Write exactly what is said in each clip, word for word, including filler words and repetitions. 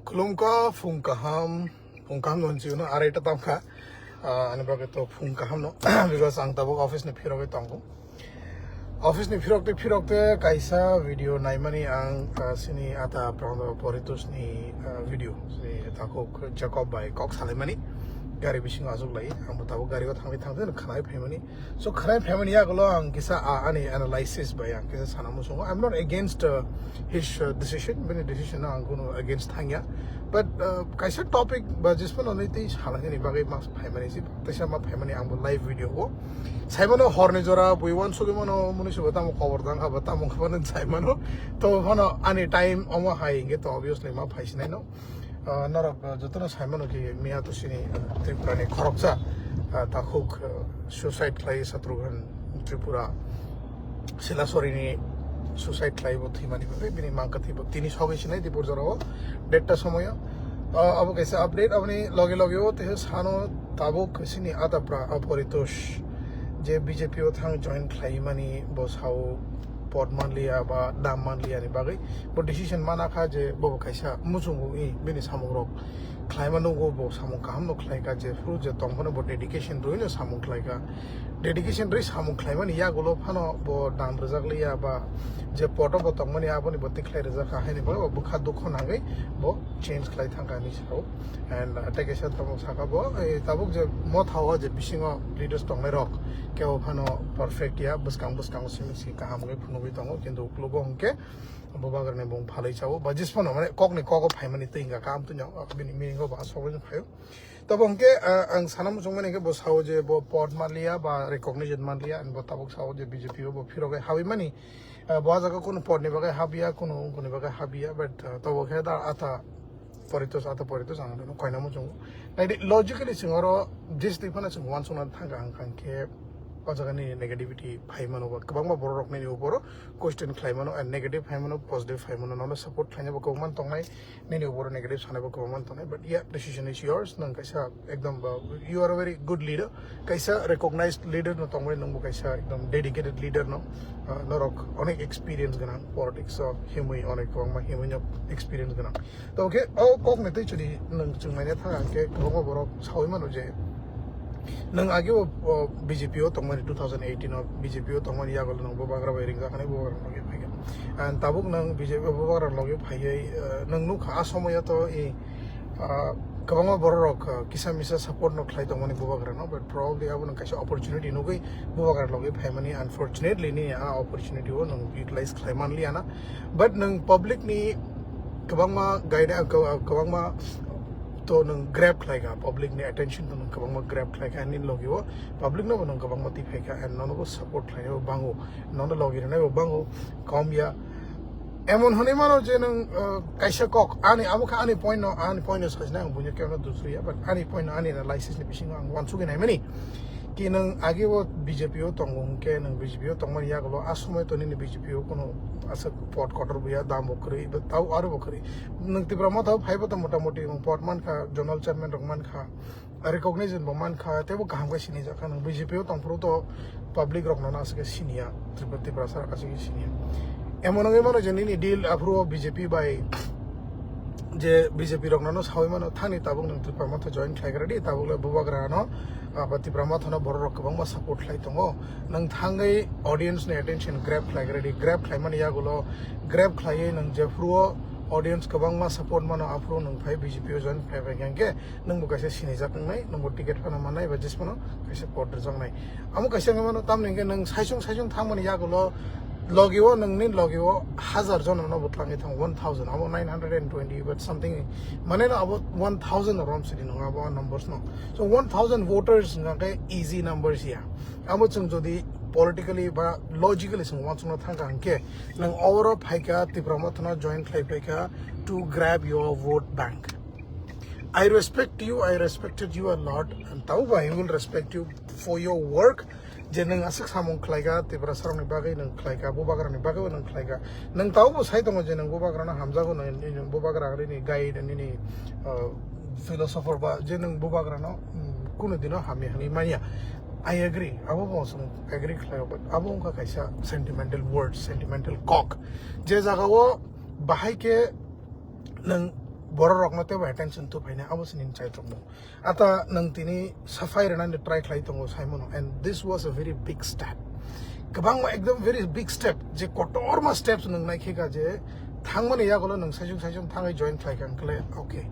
Khulumkha, phung kaham, phung kaham no hinwi no arai ta tamkha. Ah, ani bagwi to phung kaham no, because ang tabuk office ni phirogwi tongo. Office ni phirokte phirokte kaisa video naimani ang, ah, sini ata Prando Poritos ni, ah, video. Sini takhuk Jacob bai kok salaimani gari bisingo achuk lai. Ang bo tabuk gari o thangwi thangwi khwnai phaimani. So khwnai phaimani yagulo ang kisa, ah, ani analysis bai ang kisa sana muchungo. I'm not against, uh, his, uh, decision, bini decision no ang kunu against thangya. But, uh, kaisa topic ba jismano nai tei salangani bagwi ma phaimani si, teisa ma phaimani ang bo live video o. Saimano horni jora bui wan sugimano muni subo tamo kobor dang haba tamo khabano saimano. To phano ani time omo hai hingke to obviously ma phaisinai no. Ah, norok, ah, jotono saimano ki miya to sini, ah, Tripura ni khoroksa, ah, takhuk, ah, suicide khlai Shatrughan Tripura Silasori ni suicide khlai bo thwimani bagwi bini mangkha thwi bo tini sogwi sinai Dipur jorao dead ta somoyo. Ah, abo kaisa update, aboni loge loge o te sano tabuk sini Atapra Aporitos je B J P o thang join khlaimani bo sao pot manliya ba dam manliya ni bagwi bo decision mana kha je bo kaisa muchungo i bini samung rok khlaima nungo, bo samung kaham no khlai kha, je phuru je tong phano bo dedication rwi no samung khlai kha. Dedication rwi samung khlaimani yagulo phano bo dam rwjak liya ba je poto bo tongmani aboni bo tikhlai rwjak kha, haini bagwi bo bwkha dukho nangwi bo change khlai thang kha hinwi sao. And, uh, tei kaisa tabuk saka bo, eh, tabuk je motha o je bisingo leaders tongnai rok kebo phano perfect ya, bwskang bwskango simi si kaham khe phunugwi tongo, kintu uklogo hwnkhe bubagrani bung phalwi chao ba jismano mane kokni kogo phaimani twi hwnkha kaham twi no bini meaning o ba asogwi phaio. Tabo hwnkhe, ah, ang sana muchungmani hwnkhe bo sao je bo pod manliya ba recognition manliya, and bo tabuk sao je B J P o bo phirogwi habwi mani. Ah, bo ah jaga kunu pod ni bagwi habya, kunu wngkuni bagwi habya, but, ah, tabo khe da ata Poritos, ata Poritos ang no koina muchungo. Naidi logically chwng oro jis twi phano chwng uansukna thangkha hwnkha hwnkhe o jaga ni negativity phai mano ba kwbangma borok rok nini upor o question khlai mano, and negative phai mano, positive phai mano, nono support khlaina bo kwbangma tongnai, nini upor o negative sanai bo kwbangma tongnai, but yeah, decision is yours, nwng kaisa ekdom ba, you are a very good leader, kaisa recognized leader no tongmani nwng bo kaisa ekdom dedicated leader no, ah, norok onek experience gwnang politics o himwi onek kwbangma himwi no experience gwnang. To khe o kok ni twi chwri nwng chwng naina thang khe kwbangma borok sawi mano je nwng age o, o, B J P o tongmani two thousand eighteen o B J P o tongmani yago nwng bubagra bai ringjak hinwi bubagra logi phai kha. And tabuk nwng B J P bubagra logi phaiwi, eh, nwng nukha a somoyo to i, ah, kwbangma borok rok, ah, kisa misa support no khlai tongmani bubagra no, but probably abo nwng kaisa opportunity nugwi bubagra logi phaimani, unfortunately ni a opportunity o nwng utilize khlai manliya na. But nwng public ni kwbangma guide, kwbangma to nwng grab khlai kha, public ni attention to nwng kwbangma grab khlai kha, ani logi o public no bo nwng kwbangma twi phai kha, and nono bo support khlai bo bango, nono logi rwnai bo bango, kom ya. Emon hwnwi mano je nwng, uh, kaisa kok, ani abo kha ani point no, ani point no sajna ang buino kebo dusriya, but ani point no, ani analysis ni bisingo ang uansugwi naimani. Ki nwng age o B J P o tongo hwnkhe nwng B J P o tongmani yagulo a somoi to nini B J P o kuno aswk pot kotor buya, dam bo kwrwi, tau aro bo kwrwi. Nwng Tipra Motha o phaibo to motamoti nwng pot mankha, zonal chairman rok mankha, recognition bo mankha, teibo kaham khe sinijak kha. Nwng B J P o tongphuru to public rok no aswk khe siniya, Tripura, Tiprasa rok aswk khe siniya. Emon wngwi mano je nini deal aphuru o B J P bai je B J P rok no sawi mano, thani tabuk nwng Tipra Motha join khlai kha di, tabuk le bubagra no, ah, ba Tipra Motha no borok rok kwbangma support khlai tongo. Nwng thangwi audience ni attention grab khlai kha di, grab khlai mani yagulo grab khlaiwi nwng jephuru o audience kwbangma support mano, aphuru nwng phai B J P o join khlai bai kha hwnkhe nwng bo kaisa sinijak wngnai, nwng bo ticket phano mannai ba jis phano kaisa pot rwjaknai. Amo kaisa wngwi mano, tamni hwnkhe nwng saichung saichung thangmani yagulo logi o, nwngni logi o hajar jono no bo twlangwi thango, one thousand, abo nine hundred and twenty but something, mane no abo one thousand no rom sidi nwngo abo numbers no. So one thousand voters hwnkhe easy numbers ya. Abo chwng jodi politically ba logically chwng uansukna thangkha hwnkhe nwng oro phaikha, Tipra Motha no join khlai phaikha to grab your vote bank. I respect you, I respected you a lot, and tau bai I will respect you for your work. Je nwng aswk samung khlaikha, Tiprasa rokni bagwi nwng khlaikha, bubagrani bagwi nwng khlaikha. Nwng tau bo sai tongo je nwng bubagrano hamjago, nwng, nwng bubagra nini guide, nini, uh, philosopher ba je nwng bubagrano, mm, kunu dino hamya hwnwi manya. I agree, abo bo chwng agree khlaio, but abo wngkha kaisa sentimental words, sentimental kok. Je jagao bahai khe nwng borok rokno teibo attention tu phaina, abo se nini chaitok mo. Ata nang tini safai rwnani try khlai tongo saimano, and this was a very big step. Kwbangma ekdom very big step, je kotorma steps nang nai khika je thangmani yagulo nang saisung saisung thangwi join khlai kha, hwnkhe le, okay.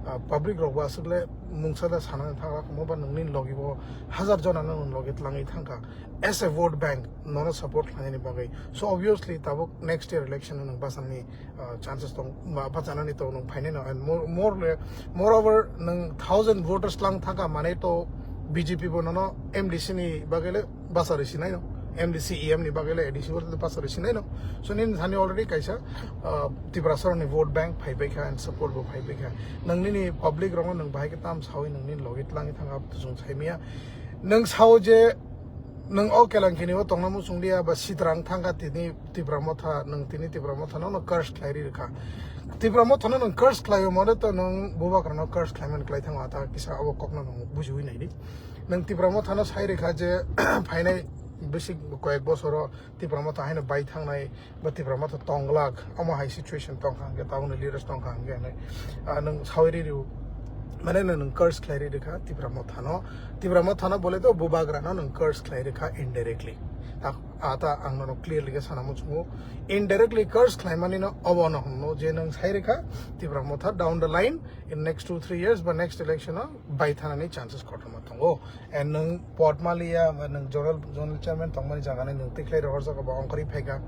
Ah, public rok bo aswk le mungsa da sanani thangla khamo ba nangni logi bo hazar jona nang logi tlangwi thangkha as a vote bank nono support khlainani bagwi. So obviously tabuk next year election nang basanani, ah, chances tong, ba, bachanani tong nang phainai no, and more, more le, moreover nang thousand voters lang thangkha mane to B J P bo nono M D C ni bagwi le basa risi nai no, M D C E M ni bagwi le A D C bo basa risi nai no. So nini thani already kaisa, ah, Tiprasa ni vote bank phai bai kha and support bo phai bai kha. Nang nini public rok no nang bahai khe tam sawi nang nini logi tlangi thang ap tusung sai miya. Nang sao je nang o kelang kini o tongna muchung liya ba sitrang thangkha tini Tipra Motha, nang tini Tipra Motha no no curse khlai ri kha. Tipra Motha no nang curse khlai o mane to nang bubagra no curse khlai man khlai thango ata kisa abo kok no nang bujiwi nai di. Nang Tipra Motha no sai ri kha je phainai bisi koyek bosoro Tipra Motha haino bai thangnai ba Tipra Motha tonglak, omo hai situation tongkha hwnkhe, tabukni leaders tongkha hwnkhe hinwi, ah, nwng sawi riri, mane nwng curse khlai riri kha Tipra Mothano. Tipra Mothano bole to bubagrano nwng curse khlai rikha indirectly. Ta, ata ang nono clearly khe sana muchungo. Indirectly curse khlaimani no obo no hwnno je nwng sai rikha Tipra Motha down the line in next two three years ba next election o bai thanani chances kotorma tongo. And nwng pod maliya, nwng zonal, zonal chairman tongmani jaga nai nwng tikhlai rohorjak ba ongkhorwi phaikha.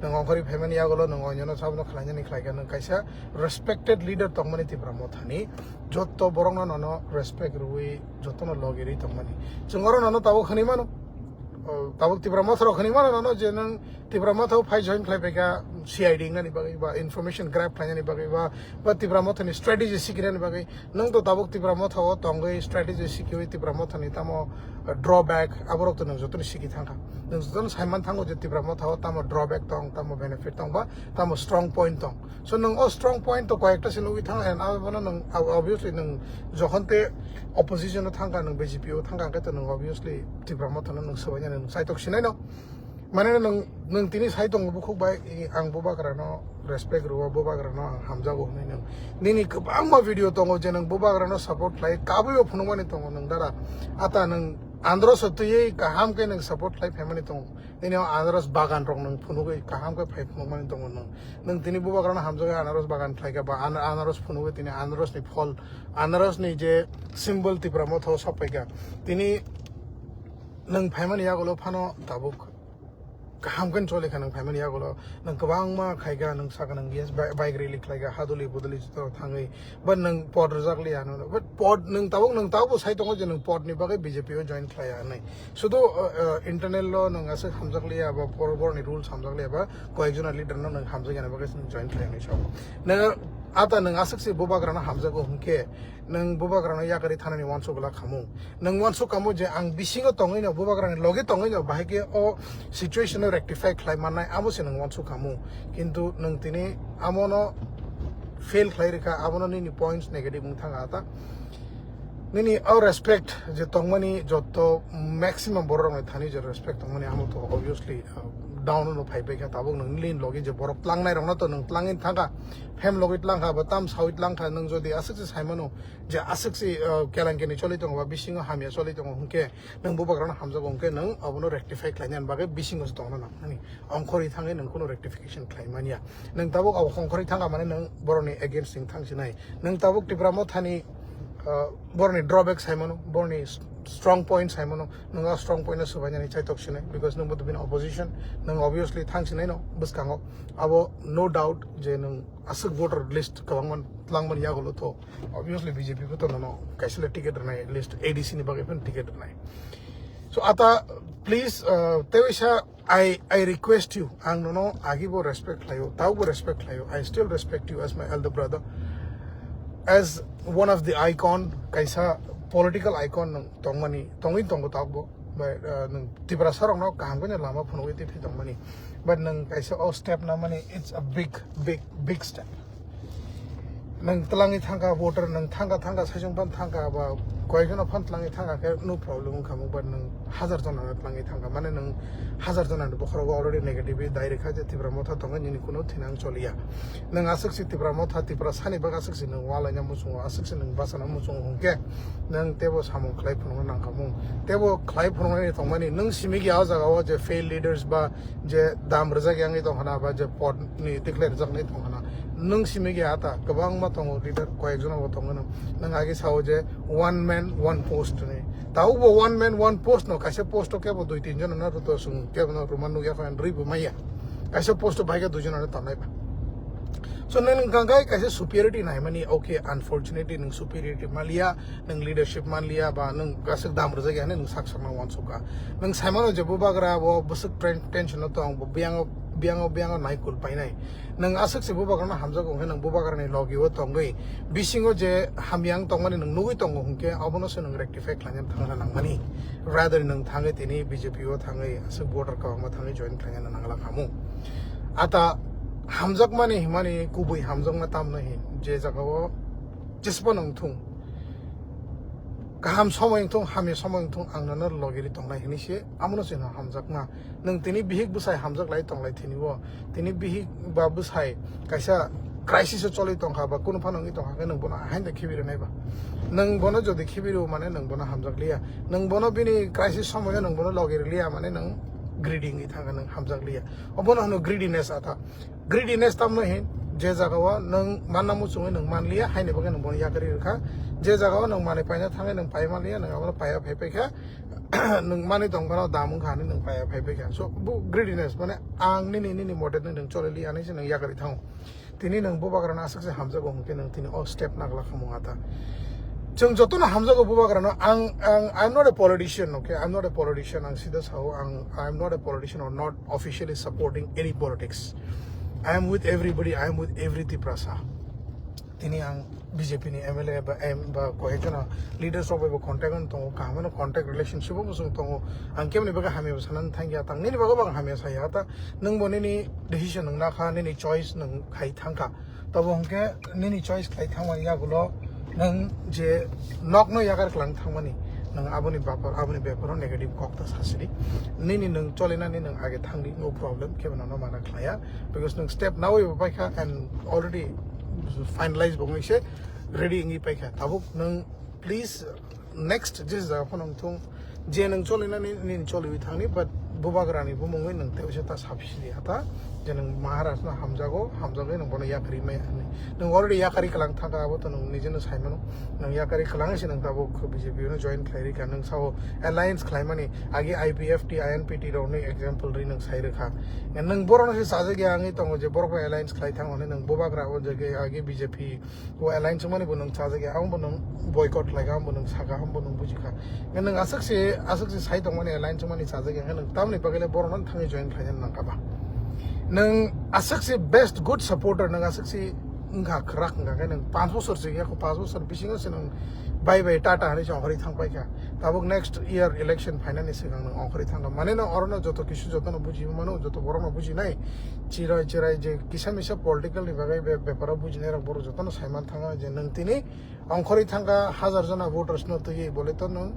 Nwng ongkhorwi phaimani yagulo nwng onyono sabono khlainani khlaikha. Nwng kaisa respected leader tongmani Tipra Mothani. Jotto borokno nono respect rwui, jottono logi rwi tongmani. Chwng oro nono tabuk hwnwi mano. O, tabuk Tipra Motha rok hwnwi mano nono je nwng Tipra Motha o phai join khlai phaikha C I D wngnani bagwi ba information grab khlainani bagwi ba, ba Tipra Mothani strategy sikinani bagwi. Nwng to tabuk Tipra Motha o tongwi strategy sikiwi Tipra Mothani tamo, uh, drawback aborok to nwng jotono siki thangkha. Nwng jotono saiman thango je Tipra Motha o tamo drawback tong, tamo benefit tong ba tamo strong point tong. So nwng o strong point to koyekta se nugwi thang and abono nwng ob-, obviously nwng jokhon te opposition o thangkha, nwng B J P o thangkha hwnkhe to nwng obviously Tipra Mothano nwng swbainani nwng saitok sinai no. Mane nwng, nwng tini sai tongo bukhuk bai, i, ang bubagrano respect rwo, bubagrano ang hamjago hwnwi nwng. Nini kwbangma video tongo je nwng bubagrano support khlai, kabui bo phunukmani tongo nwng dara. Ata nwng Andros o twiwi kaham khe nwng support khlai phaimani tongo. Nini o Andros bagan rok nwng phunugwi kaham khe phai phunukmani tongo nwng. Nwng tini bubagrano hamjagwi Andros bagan khlaikha ba an-, Andros phunugwi tini Andros ni phol, Andros ni je symbol Tipra Motha o sokphaikha. Tini nwng phaimani yagulo phano tabuk kaham khe choli kha nwng phaimani yagulo, nwng kwbangma khai kha, nwng saka nwng yes, bi-, bike rally khlai kha, haduli buduli joto thangwi, but nwng pod rwjak liya, nwng, but pod nwng tabuk, nwng tabuk bo sai tongo je nwng pod ni bagwi B J P o join khlai ya hwnwi. Sudu, uh, uh, internal lo nwng aswk hamjak liya ba por-, borni rules hamjak liya ba koyek jona leader no nwng hamjak yani bagwi nwng join khlai ya hwnwi sao. Nwng ata nwng aswk se bubagrano hamjago hwnkhe, nwng bubagrano yakarwi thanani uansuk glak khamu. Nwng uansuk khamu je ang bisingo tongwino, bubagrani loge tongwino, bahai khe o situation no rectify khlai mannai, abo se nwng uansuk khamu. Kintu nwng tini amono fail khlai rikha, abono nini points negative wng thang ata. Nini o respect je tongmani jotto maximum borok rokni thani je respect tongmani amo to obviously, uh, down no phai pai kha, tabuk nwng nini loge je borok tlangnai rokno to nwng tlangwi thangkha, phem logwi tlangkha, ba tam sawi tlangkha, nwng jodi aswk se saimano, je aswk se, uh, kelangkeni choli tongo ba bisingo hamya choli tongo hwnkhe nwng bubagrano hamjago hwnkhe nwng abono rectify khlainani bagwi bisingo se tongna nang nani ongkhorwi thangwi nwng kheno rectification khlai manya. Nwng tabuk abo ongkhorwi thangkha mane nwng borokni against nwng thangsinai. Nwng tabuk Tipra Mothani, uh, borokni drawback saimano, borokni s-, strong point saimano, nwng a strong point no swbainani chaitok sinai because nwng bo to bini opposition, nwng obviously thangsinai no bwskango. Abo no doubt je nwng aswk voter list kwbangma tlangmani yagulo to obviously B J P bo to nono kaisa le ticket rwnai, at least A D C ni bagwi phano ticket rwnai. So ata please, uh, tewaisa I, I request you, ang nono agi bo respect khlaio, tau bo respect khlaio, I still respect you as my elder brother, as one of the icon, kaisa political icon nwng tongmani, tongwi tongo tau bo. Bai, uh, nwng Tiprasa rokno kaham khe lama phunugwi twi tongmani. But nwng kaisa o step namani, it's a big, big, big step. Nwng twlangwi thangkha voter, nwng thangkha, thangkha, saichung phano thangkha, ba koyekjono phone tlangwi thangkha khe no problem wngkha mo, but nwng hazar jonano tlangwi thangkha, mane nwng hazar jonani bokhorogo already negative dai rwkha je Tipra Motha tongo, nini kuno thinang choliya. Nwng aswk se Tipra Motha, Tipra sani bagwi aswk se nwng walaina muchungo, aswk se nwng bachana muchungo hwnkhe nwng teibo samung khlai phunukna nangkha mung. Teibo khlai phunuknani tongmani nwng simi gya o jaga o je failed leaders ba je dam rwjak yangwi tongkhana ba je pod ni tikhlai rwjaknai tongkhana. Nwng simi gya ata kwbangma tongo leader, koyekjono bo tongo nwng. Nwng agi sao je one man, one post ni. Taubo one man, one post no, kaisa post o kebo dui tin jona no rwto swng, kebo no rwma nukya kho, rwi bo maya. Kaisa post o bai khe dui jona no tongnai ba. So, nwng wngkha khe kaisa superiority naimani, okay, unfortunately, nwng superiority maliya, nwng leadership manliya, ba nwng aswk dam rwjak ya, nwng sak sakna wansukha. Nwng saimano je bubagra bo bwswk ten-, tension o tong, bo biyango, biyango, biyango naikul painai. Nwng aswk se bubagrano hamjago hwnkhe, nwng bubagrani logi o tongwi, bisingo je hamyang tongmani nwng nugwi tongo hwnkhe, abono se nwng rectify khlaina thangna nangmani. Rather nwng thangwi tini B J P o thangwi aswk voter kwbangma thangwi join khlaina nangla khamu. Ata hamjakmani himani kubui hamjakma tamno hin, je jagao jesbo nang thung, kaham somoi wng thung, hamya somoi wng thung, ang nono logiri tongnai hinwi se, amono chwngno hamjakma. Nwng tini bihik bwsai hamjak lai tonglai thini o, tini bihik ba bwsai kaisa crisis o choli tongkha ba kunu phano wngwi tongkha khe nwng bono haino khibi rwnai ba? Nwng bono jodi khibi rw mane nwng bono hamjak liya, nwng bono bini crisis somoio nwng bono logiri liya mane nwng greedy wngwi thangkha, nwng hamjak liya. Obono hwno greediness ata. Greediness tamno hin, je jagao nwng manna muchungwi nwng manliya, haini bagwi nwng bono yakarwi rwkha. Je jagao nwng manwi paina thangwi nwng pai manliya, nwng abono paiya phai paikha. Nwng manwi tongphano dam wngkha hinwi nwng paiya phai paikha. So, bo greediness, mane ang nini, nini mote nwng choliliya hinwi se nwng yakarwi thango. Tini nwng bubagrano aswk se hamjago hwnkhe nwng tini o step nagla khamung ata. Chwng jotono hamjago bubagrano, ang, ang, I'm not a politician, okay? I'm not a politician, ang sida sao, ang, I'm not a politician or not officially supporting any politics. I am with everybody, I am with every Tiprasa. Tini ang B J P ni M L A ba, em, ba koyekjona leaders rok bai bo contact on tongo, kaham no contact relationship o bosong tongo. Ang kemni bagwi hamya bo sanani thangya, tang nini bagwi bo ang hamya saya ta, nwng bo nini decision nwng nakha, nini choice nwng khai thangkha. Tobo hwnkhe nini choice khlai thangmani yagulo nwng je nokno yakar klang thangmani, nwng aboni bapar, aboni beparo negative kok ta sasidi. Nini nwng cholinani nwng age thangdi, no problem, kebo nono mana khlaiya, because nwng step nawi bo paikha and already finalize bo wngwi se ready wngwi paikha. Tabuk nwng please next je jaga phano wngthung, je nwng cholinani nini choliwi thangni, but bubagrani bumungwi nwng tei uaisa ta saphisidi ata je nwng Maharaj no hamjago, hamjagwi nwng bono yakarwi maya hinwi. Nwng already yakarwi kwlang thangkha, abo to nwng nijeno saimano. Nwng yakarwi kwlangwi se nwng tabuk B J P no join khlai rikha, nwng sao alliance khlaimani agi I P F T, I N P T rokni example ri nwng sai rwkha. Nwng borokno se chajak ya wngwi tongo je borok bai alliance khlai thang hwnwi, nwng bubagra o je agi B J P o alliance wngmani bo nwng chajak ya, abo bo nwng boycott khlaikha, abo bo nwng sakha, abo bo nwng bujikha. Nwng aswk se, aswk se sai tongmani alliance wngmani chajak ya, nwng tamoni bagwi le borokno thangwi join khlaina nangkha ba? Nwng aswk se best good supporter, nwng aswk se wngkha kwrak wngkha khe nwng panch bosor se ya kho, panch bosor bisingo se nwng bye bye tata hinwi se ongkhorwi thang paikha. Tabuk next year election phainani swkang nwng ongkhorwi thangkha. Mane no orono joto kisu jotono buji mano, joto borokno bujinai. Chirai chirai je kisa misa political ni bagwi be-, beparo bujinai rok borok jotono saiman thango je nwng tini ongkhorwi thangkha hajar jona voters no twiwi bole to nwng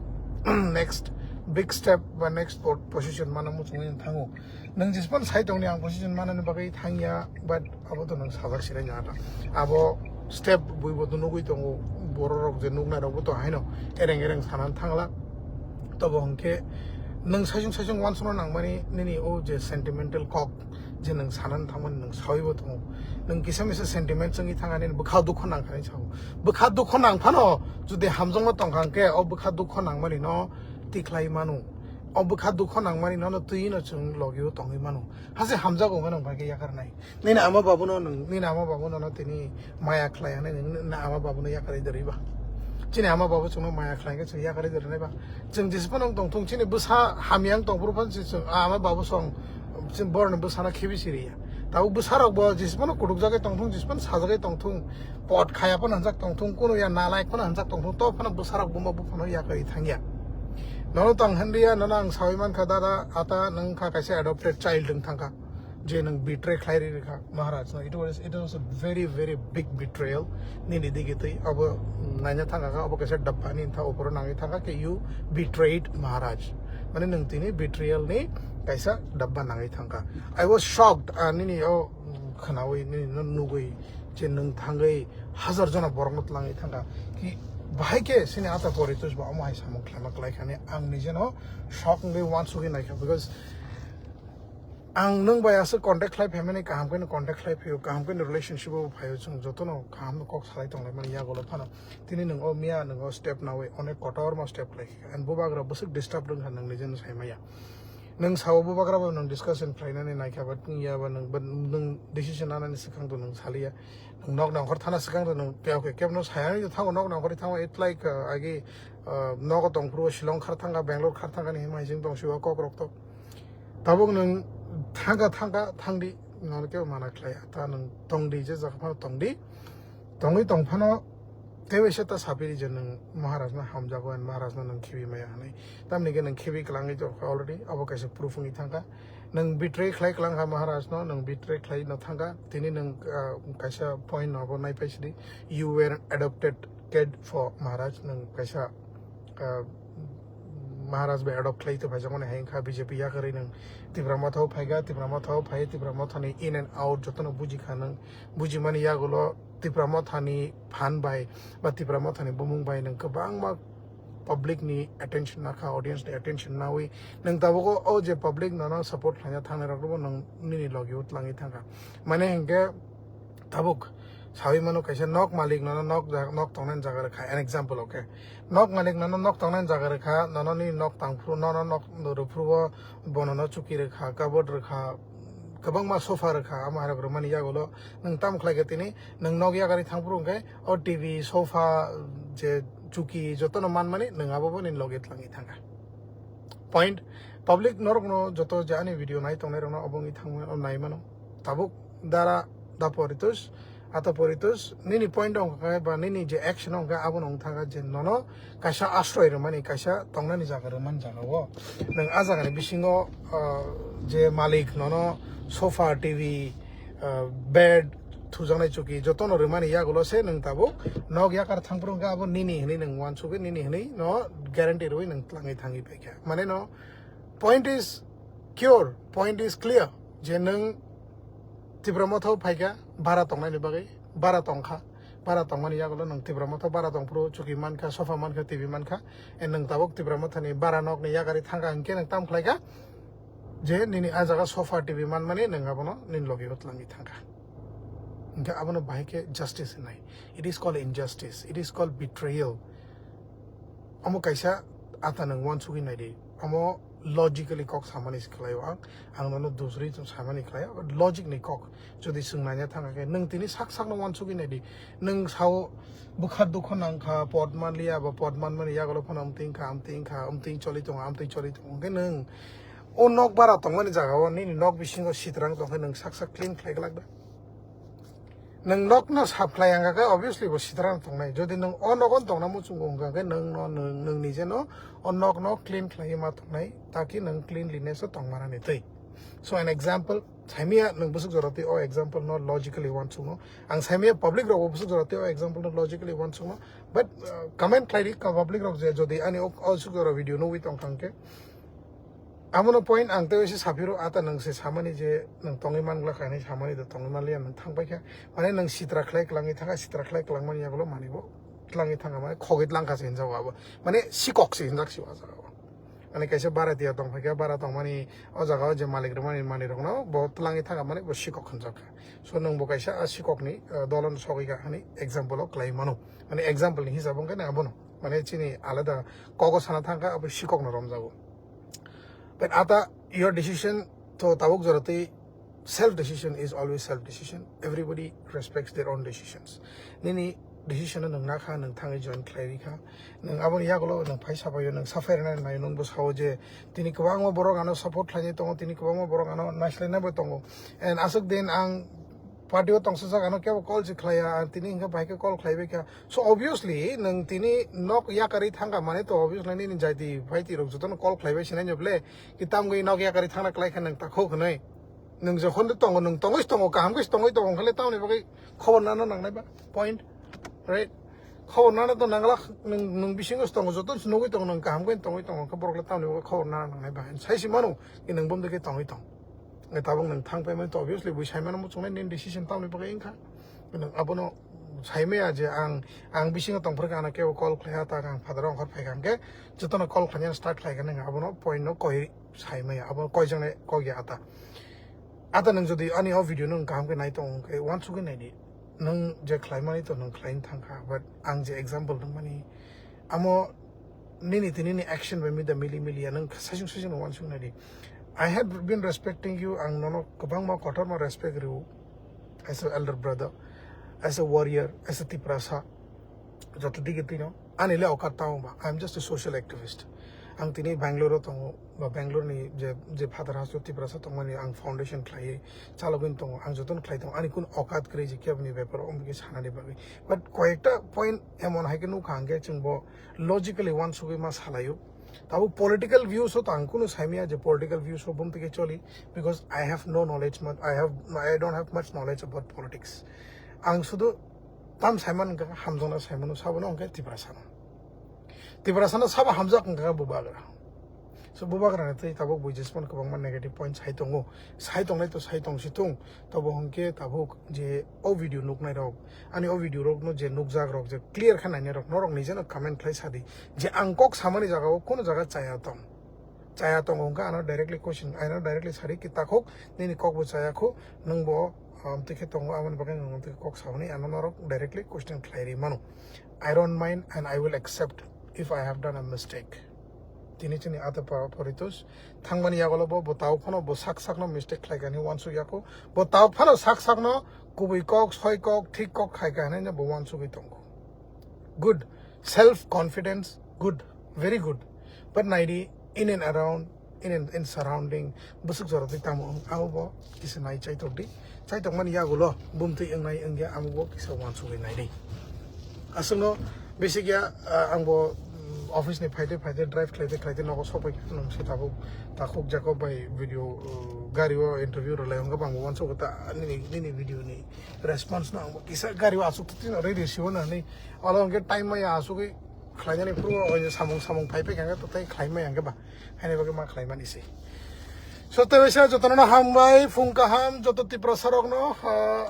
next big step ba next po-, position mana muchungwi thango. Nwng jespan sai tongni ang position manani bagwi thangya, but abo to nwng sajak sirai nang ata. Abo step buibo to nugwi tongo, borok rok je nuknai rokbo to haino ereng ereng sanani thangla. Tobo hwnkhe nwng saichung saichung uansukna nangmani nini o je sentimental kok je nwng sanani thangmani nwng sawibo tongo. Nwng kisa misa sentiment chwngwi thangani bwkha dukho nangkhani sao. Bwkha dukho nangphano jodi hamjakma tongkha hwnkhe o bwkha dukho nangmani no tikhlai mano. O bwkha dukho nangmani nono twi no chwng logi o tongwi mano. Hase hamjago hwnwi nwng bai khe yakarnai. Nini ama babuno nwng, nini ama babuno no tini maya khlai hwnwi nwng, nini ama babuno yakarwi doriba. Chini ama babu chwngno maya khlai khe chwng yakarwi dorinai ba. Chwng jesphano wng tongthung chini bwsa hamya wng tongphuru phano chwng ama babu song chwng borokni bwsano khibi siriya. Tabuk bwsarokbo jesphano kutukjagwi tongthung, jesphano sajagwi tongthung, pot khaya phano hwnjak tongthung, kunu ya nalai phano hwnjak tongthung, to phano bwsarok buma buphano yakarwi thangya. Nono tong hwnliya, nono ang sawi mankha, dada, ata nwng kha kaisa adopted child wng thangkha. je nwng betray khlai ri rikha Maharaj no, it was, it was a very, very big betrayal. Nini digi twi abo naina thangkha, abo kaisa dabba ni tha opor nangwi thangkha ke, you betrayed Maharaj, mane nwng tini betrayal ni kaisa dabba nangwi thangkha. I was shocked, ah, nini o khwnawi, nini no nugwi je nwng thangwi hazar jona borok no twlangwi thangkha ki, bahai ke sini ata poritus ba omo hai samung khlaima klai khani ang nije no shock wngwi wansugwi naikha, because ang nwng bai aswk contact khlai phaimani, kaham khe no contact khlai phaio, kaham khe no relationship o phaio, chwng jotono kaham no kok salai tonglaimani yagulo phano. Tini nwng o miya nwng o step nawi onek kotorma step khlai kha, and bubagra bwswk disturb wngkha nwng nije no sai maya. Nwng sao bubagra bo nwng discussion khlainani naikha, but nwng ya ba nwng, but nwng decision nanani swkang to nwng saliya. Nwng nok nongkhor thana swkang to nwng, okay, kebno sayani to thango, nok nongkhor thango, it like, uh, agi, uh, nogo tongphuru Shillong khar thangkha, Bangalore khar thangkha ni himai jing tong siwa kok rok to. Tabuk nwng thangkha, thangkha, thangdi, nono kebo mana khlai ya. Ta nwng tongdi, je jaga phano tongdi. Tongwi tongphano teibo se ta sapiri je nwng Maharaj no hamjago and Maharaj no nwng khibi maya hwnwi. Tamni khe nwng khibi kwlangwi tongkha already, abo kaisa proof wngwi thangkha. Nwng betray khlai kwlangkha Maharaj no, nwng betray khlai no thangkha. Tini nwng, ah, kaisa point no abo naipai sidi. You were an adopted kid for Maharaj, nwng kaisa, ah, Maharaj bai adopt khlai to phaijakmani hai wngkha B J P yakarwi nwng Tipra Motha o phaikha, Tipra Motha o phai, Tipra Motha ni in and out jotono bujikha nwng, bujimani yagulo Tipra Motha ni phan bai ba Tipra Motha ni bumung bai nwng kwbangma public ni attention nakha, audience ni attention nawi nwng tabuk o je public nono support khlaina thangnai rok no nwng nini logi o twlangwi thangkha. Mane hinkhe tabuk sawi mano kaisa nok malik nono nok ja-, nok tongnani jaga rwkha, an example, okay? Nok malik nono nok tongnani jaga rwkha, nono nini nok tangphuru, nono nok rwphuru o bono no chuki rwkha, kabod rwkha, kwbangma sofa rwkha, amo hai rok rwmani yagulo nwng tamo khlai kha tini, nwng nok yakarwi thangphuru hwnkhe o T V, sofa, je chuki jotono manmani nwng abo bo nini logi twlangwi thangkha. Point, public norokno joto je ani video nai tongnai rokno obo wngwi thangmano, naimano. Tabuk dara da poritus, ata poritus, nini point wngkha khe ba nini je action wngkha abono wngthangkha je nono kaisa asroi rwmani, kaisa tongnani jaga rwmani jaga o. Nwng a jagani bisingo, ah, je malik nono sofa, T V, ah, bed, thujaknai chuki jotono rwmani yagulo se nwng tabuk nok yakar thangphuru hwnkhe abo nini hwnwi nwng uansukwi nini hwnwi no guarantee rwui nwng twlangwi thangwi paikha. Mane no point is cure, point is clear je nwng Tipra Motha o phaikha bara tongnaini bagwi, bara tongkha, bara tongmani yagulo nwng Tipra Motha bara tongphuru chuki mankha, sofa mankha, T V mankha, and nwng tabuk Tipra Motha ni bara nokni yakarwi thangkha hinkhe nwng tamo khlaikha? Je nini a jaga sofa T V manmani nwng abono nini logi o twlangwi thangkha. Hinkhe abono bahai khe justice hinai. It is called injustice. It is called betrayal. Omo kaisa ata nwng uansugwi naidi. Omo logically kok samani se khlaio ang. Ang nono dusri samani khlaio. But logic ni kok. Jodi swng naina thangkha khe nwng tini sak sakno uansugwi naidi. Nwng sao bwkha dukho nangkha, pot manliya ba pot manmani yagulo phano amtwi wngkha, amtwi wngkha, amtwi choli tongo, amtwi choli tongo. Hwnkhe nwng o nok bara tongmani jaga o nini nok bisingo sitrang tongkhe nwng sak sak clean khlai glak da? Nwng nokno sap khlai wngkha khe obviously bo sitrang tongnai. Jodi nwng o nogo tongna muchungo wngkha khe nwng no, nwng, nwng nije no o nokno clean khlaiwi ma tongnai, taki nwng cleanliness o tongmanani twi. So an example, saimia nwng bwswk jora twi o example no logically uansukno. Ang saimia public rok bo bwswk jora twi o example no logically uansukno. But, uh, comment khlai di ka public rok je jodi ani o, o swk jora video nugwi tongkha hwnkhe. Abono point ang tei se saphiro ata nwng se samani je nwng tongwi manglak hinwi samani da tongwi manliya nwng thangpaikha. Mane nwng sitra khlai kwlangwi thangkha, sitra khlai kwlangmani yagulo manwi bo twlangwi thangkha, mane khogwi twlangkha se hinjago abo. Mane sikok se hinjak se o jaga o. Ani kaisa bara tiya tong phaikha, bara tongmani o jaga o je malik rwmani manwi rokno bo twlangwi thangkha, mane bo sikok hinjak kha. So nwng bo kaisa a sikokni, uh, dolono sogwi kha hinwi example o khlai mano. Mane example ni hisab wngkha na abono. Mane chini alada kogo sana thangkha, abo sikokno romjago. But ata your decision to tabuk jora twi self decision is always self decision. Everybody respects their own decisions. Nini decision no nwng nakha, nwng thangwi join khlai rikha. Nwng aboni yagulo nwng phai sabaio, nwng saphai rwna nai, nwng bo sao je tini kwbangma borok ano support khlainai tongo, tini kwbangma borok ano naislainai bo tongo. And aswk din ang party o tongsajak ano kebo call se khlaiya, ang tini hwnkhe bahai khe call khlaibai kha. So obviously nwng tini nok yakarwi thangkha mane to obviously nini jaiti phaiti rok jotono call khlaibai sinai no ble, ki tamgwi nok yakarwi thangna klai kha nwng takhuk hwnwi. Nwng jokhon de tongo, nwng tongwi tongo, kaham khe tongwi tongo, hwnkhale tamoni bagwi khobor nana nangnai ba? Point, right? Khobor nana to nangla, nwng, nwng bisingo tongo, joto nugwi tongo, nwng kaham khe tongwi tongo, hwnkhai borok le tamoni bagwi khobor nana nangnai ba? Sai si mano, ki nwng bom de khe tongwi tong. Nge tabuk nwng thang paimani to obviously bui sai mano muchungnai nini decision tamoni bagwi wngkha. Nwng abono sai maya je ang, ang bisingo tongphuru khe ano kebo call khlaiya ta ang father ongkhor phaikha hwnkhe jotono call khlaina start khlaikha nwng abono point no koi sai maya, abo koi jone kok ya ta. Ata nwng jodi ani o video no kaham khe nai tong khe uansugwi nai di. Nwng je khlaimani to nwng khlaina thangkha, but ang je example nwng mani amo nini tini ni action bai mida mili mili ya nwng saichung saichung no uansugwi nai di. I have been respecting you, ang nono kwbangma kotorma respect rw as a elder brother, as a warrior, as a Tiprasa. Joto digi tino ani le okat tamo ba, I am just a social activist. Ang tini Bangalore o tongo, ba Bangalore ni je, je father house o Tiprasa tongmani ang foundation khlaiwi chalogwi tongo, ang jotono khlai tongo, ani kun okat kwrwi je keboni bepar o omtwi sanani bagwi. But koyekta point emon hai khe nukha ang khe chwng bo logically uansugwi ma salaio. Tabo political views o to ang kunu saimaya je political views o bumtwi khe choli, because I have no knowledge much, I have, I don't have much knowledge about politics. Ang sudu tam saiman wngkha, hamjakna saimano sabono hwnkhe Tiprasano. Tiprasano sabo hamjak wngkha bubagra. So bubagrani twi tabuk buijesmano kwbangma negative point sai tongo. Sai tongnai to sai tong si thung. Tobo hwnkhe tabuk je o video nuknai rok, ani o video rok no je nukjak rok je clear khe nainai rok, norok nijeno comment khlai sadi je ang kok samani jaga o kunu jaga chaya tong. Chaya tongo hwnkhe ano directly question, ano directly sari ki takhuk nini kok bo chaya khu, nwng bo, um, twi khe tongo, aboni bagwi nwng twi kok samani ano norok directly question khlai ri mano. I don't mind and I will accept if I have done a mistake. Tini chini ata pa poritus thangmani yagulo bo, bo tao phano bo sak sakno mistake khlai kani uansuk yaku. Bo tao phano sak sakno kubui kok, soi kok, thik kok khai kani bo uansugwi tongo. Good. Self confidence, good. Very good. But naidi, in and around, in and, in surrounding, bwswk jora twi tamo wng, abo bo kisa nai chaitok di. Chaitok mani yagulo bumtwi wngnai wngya, amo bo kisa uansugwi nai di. Aswkno basic ya, ah, ang bo, mm, office ni phaide phaide drive khlaide khlaide nogo sokpai kha, nwng se tabuk takhuk Jacob bai video, uh, gari o interview rwlai hwnkhe bang bo uansukgo ta nini, nini video ni response no ang bo kisa gari o aswk twi twi no ready sibo na hinwi olo hwnkhe time maya aswkwi khlainani phuru o samung samung phai phai kha to tei khlai maya hwnkhe ba haini bagwi ma khlai mani se. So, tei waisa jotono no hambai, phung kaham, joto Tiprasa rokno, ah,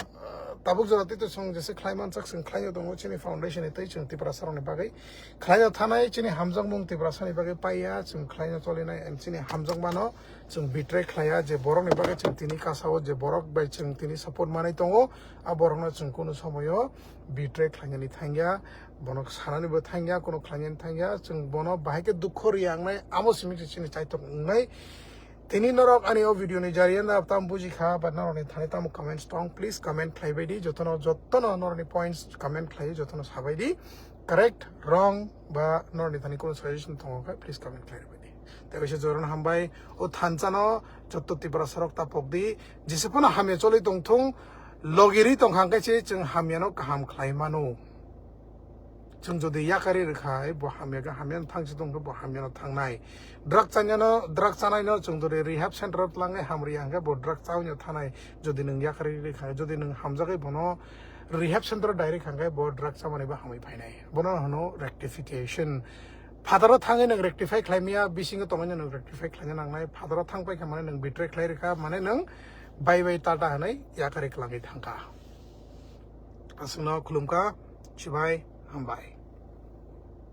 tabuk jora tei to chwng jese khlai manchak, chwng khlai tongo chini foundation ni tei chwng Tiprasa rokni bagwi khlai thanai, chini hamjakmung Tiprasa ni bagwi paiya, chwng khlai cholinai, and chini hamjakmano chwng betray khlaiya, je borokni bagwi chwng tini kasao, je borok bai chwng tini support manai tongo, a borokno chwng kunu somoyo betray khlainani thangya, bono sanani bo thangya, kunu khlainani thangya, chwng bono bahai khe dukho riyangnai, amo simi se chini chaitok wngnai. Tini norok ani o video ni jariya na tam buji kha, but norokni thani tamo comments tong, please comment khlai bai di, jotono, jotono norokni points comment khlai, jotono sabai di, correct, wrong, ba norokni thani kunu suggestion tongo kha, please comment khlai bai di. Tei kaisa jotono hambai, o thansa no joto Tiprasa rok ta pok di, jese phano hamya choli tong thung, logi ri tong kha hwnkhe se chwng hamya no kaham khlai mano. Chwng jodi yakarwi rwkha, bo hamya khe hamya no thang si tong khe bo hamya no thangnai. Drug chanya no, drug chanai no chwng jodi rehab center o tlangnai hamri hwnkhe bo drug chawi no thanai. Jodi nwng yakarwi rwkha, jodi nwng hamjagwi bono rehab center o direct hwnkhe bo drug chamani bo hamwi phainai. Bono hwno rectification. Phataro thangwi nwng rectify khlai maya, bisingo tongwi nwng rectify khlaina nangnai. Phataro thang paikha mane nwng betray khlai rwkha, mane nwng bye bye tata hwnwi yakarwi kwlangwi thangkha. Aswkno khulumkha, chibai, hambai.